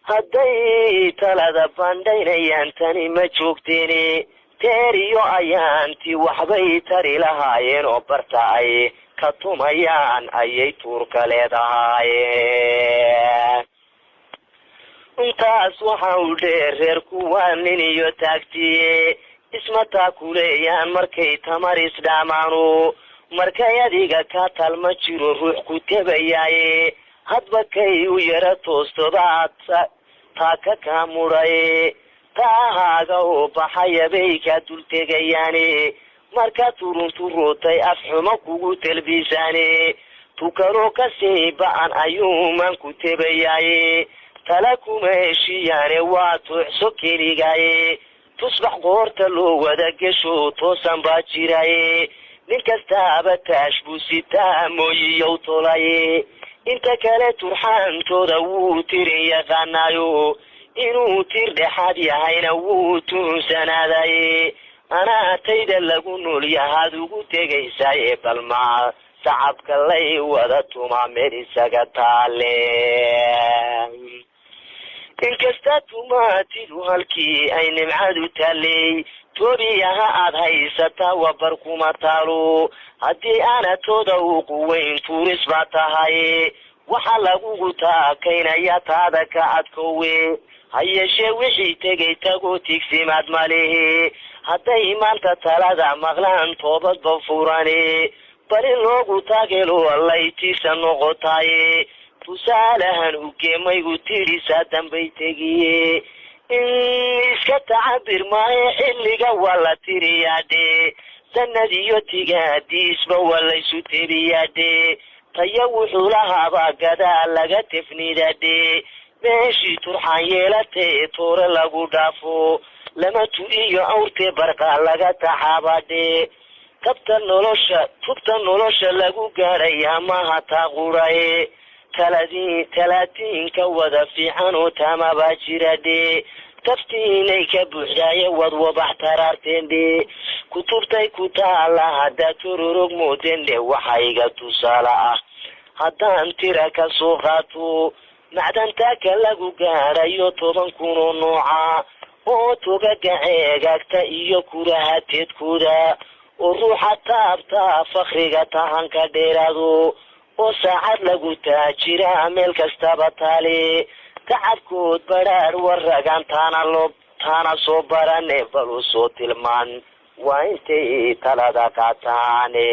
Hadday talada bandhaynayaan tani ma joogteene, teeriyo ayaanti waxbay tari lahaayeen oo barta ay ka tumayaan ayay tuurka leedahay. Intaas waxa u dheer, reerku waa nin iyo taagtiye, isma taakuleeyaan markay tamar isdhaamaanu. Markay adiga ka talma jiro ruux ku tebayaaye, hadba kay u yara toostobaad taaka kaa mudhaye, taahaaga oo baxayabay kaa dul tegayaane. Markaa turunturootay afxumo kugu talbiisaane, tukaloo kasii ba-an ayuuman ku tebayaaye. Tala kuma heshiiyaane, waa tuucso keligaaye. Tusbax qoorta loo wada gesho toosan baa jiraaye, nin kastaaba taash buu sitaa mooyiyow tolaye. Inta kale turxaantooda wuu tirin yaqaanaayo, inuu tir dhexaad yahayna wuu tuunsanaadaye. Anaa tayda lagu nool yahaad ugu tegaysaaye, balmaa sacabka lay wada tuma meel isaga taale. Inkasta tumaatidu halkii ay nimcadu taalley, toobiyaha aad haysataa waa bar kuma taalo. Haddii aana tooda u quweyn tuuris baa tahay, waxaa lagugu taakaynaya taada ka adkowe. Ha yeeshee wixii tegay tagoo tigsimaad malihi. Hadday maanta talada maqlaan toobadba furane, bal in loogu taagelo allaytiisa noqotaaye. Tusaalahan ugeemaygu tidhisaa dambay tegiye, in iska tacabir maahe xilliga waa la tiriyaadhe, sanad iyo tigaadiisba waa laysu tebiyaadhe. Taya wuxuu lahaabaa gadaal laga tefnidadhe, meeshii turxaan yeelatee toore lagu dhaafo lama tu-iyo awrtee barqaa laga taxaabadhe. Tabta nolosha tubta nolosha lagu gaadhayaa maha taaquraye, talaatiinka wada fiican oo taamabaa jiradhe. Taftiinay ka buuxdaaye wad wabax taraarteendhe, kutubtay ku taala haddaa tororog moodendhe. Waxayga tusaale ah haddaan tira ka soo qaato, macdantaaka lagu gaadhayo 10,000 oo nooca oo togaga ceegaagta iyo kuraha teedkooda, oo ruuxa taabtaa fakriga tahanka dheeraado, oo saacad lagu taajiraa meel kastaba taale. Tacabkood badhaadh waragan taana loo taana soo barane, bal u soo tilmaan waa intay talada qaataane.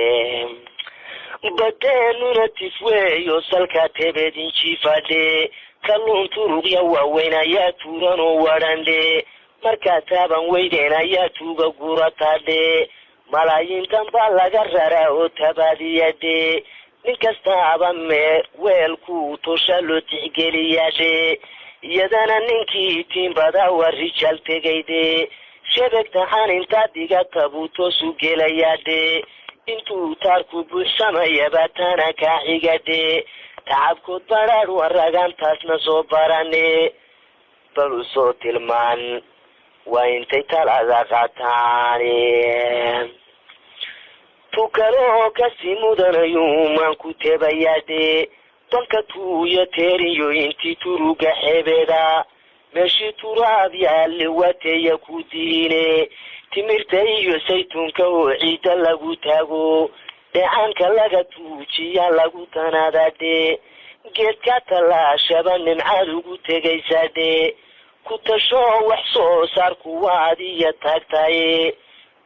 Badeenuna tifweeyo salka tebedin jiifadhe, kalluun turuqya waaweyn ayaa tuuran oo wadhandhe. Markaa taaban weydeen ayaa tuuga guratadhe, malaayiintan baa laga raraa oo tabaadiyadhe. Nin kastaaba mee weelkuu tosha loo tixgeliyaadhe, iyadana ninkii tiimbada waa rijaal tegayde. Shebegta xanintaa dhigata buu toosu gelayaadhe, intuu taarku buuxsamayaba tana kaa xigadhe. Tacabkood badhaadh waragan taasna soo barane, bal u soo tilmaan waa intay talada qaataane. Tukaloo kasii mudanayuumaan ku tebayaadhe, banka tuuyo teeriyo intii turuga xeebeeda, meeshii turaab yaalli wateeya ku diine. Timirta iyo saytuunka oo ciidda lagu taago, dheecaanka laga tuujiya lagu tanaadadhe. Geedka tallaashaba nimcaad ugu tegaysaadhe, ku tashoo wax soo saar kuwaad iyo taagtaye.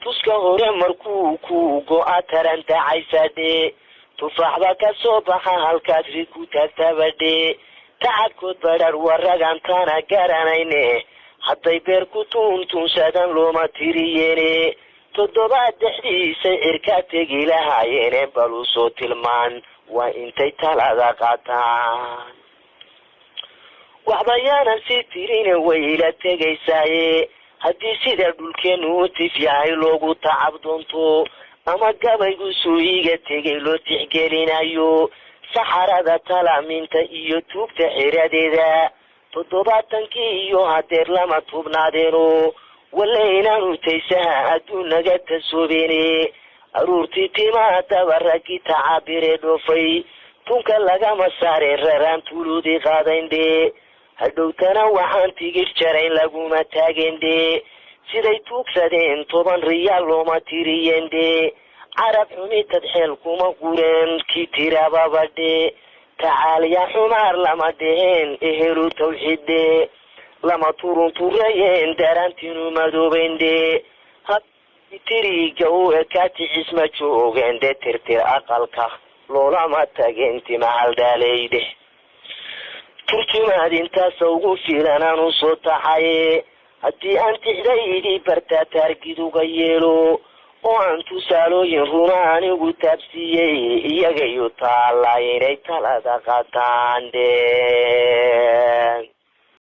Tuska hore markuu ku go-a taran dacaysadhe, tufaaxba ka soo baxa halkaad rid ku taagtabadhe. Tacabkood badhar waragan taana garanayne, hadday beer ku tuuntuunsadan looma tiriyeene. Toddobaad dhexdiisay cirkaa tegi lahaayeene, bal u soo tilmaan waa intay talada qaataan. Waxba yaanan sii tirine wayla tegaysaaye, haddii sida dhulkeenu u tif yahay loogu tacab doonto, ama gabaygu suu iga tegay loo tixgelinayo. Saxarada talaaminta iyo tuugta xeradeeda 70kii iyo hadeer lama tubnaadeeno, walla inaanu taysaha adduun naga tasoobeene. Aruurtii timaadaba raggii tacaabire dhoofay, tunka lagama saareen raraan tuuludii qaadayndhe. Hadhowtana waxaan tigir jarayn laguma taagen dee. Siday tuugsadeen 10 riyaal looma tiriyeen dee. Carab xumitad xeel kuma gureen kii tirababadhe. Tacaaliya xumaar lama dheheen ehelu tawxiiddee. Lama turunturayeen darantiinu madoobayn dee. Tiriga u ekaaticis ma joogeen dee. Tirtir aqalka loolama tageen timahaldaaleyde. Turjumaad intaasa ugu filan aan u soo taxaye. Haddii aan tixdaydii bartaa taargiduga yeelo oo aan tusaalooyin runa anigu taabsiiyey, iyagayu taalla inay talada qaataan de.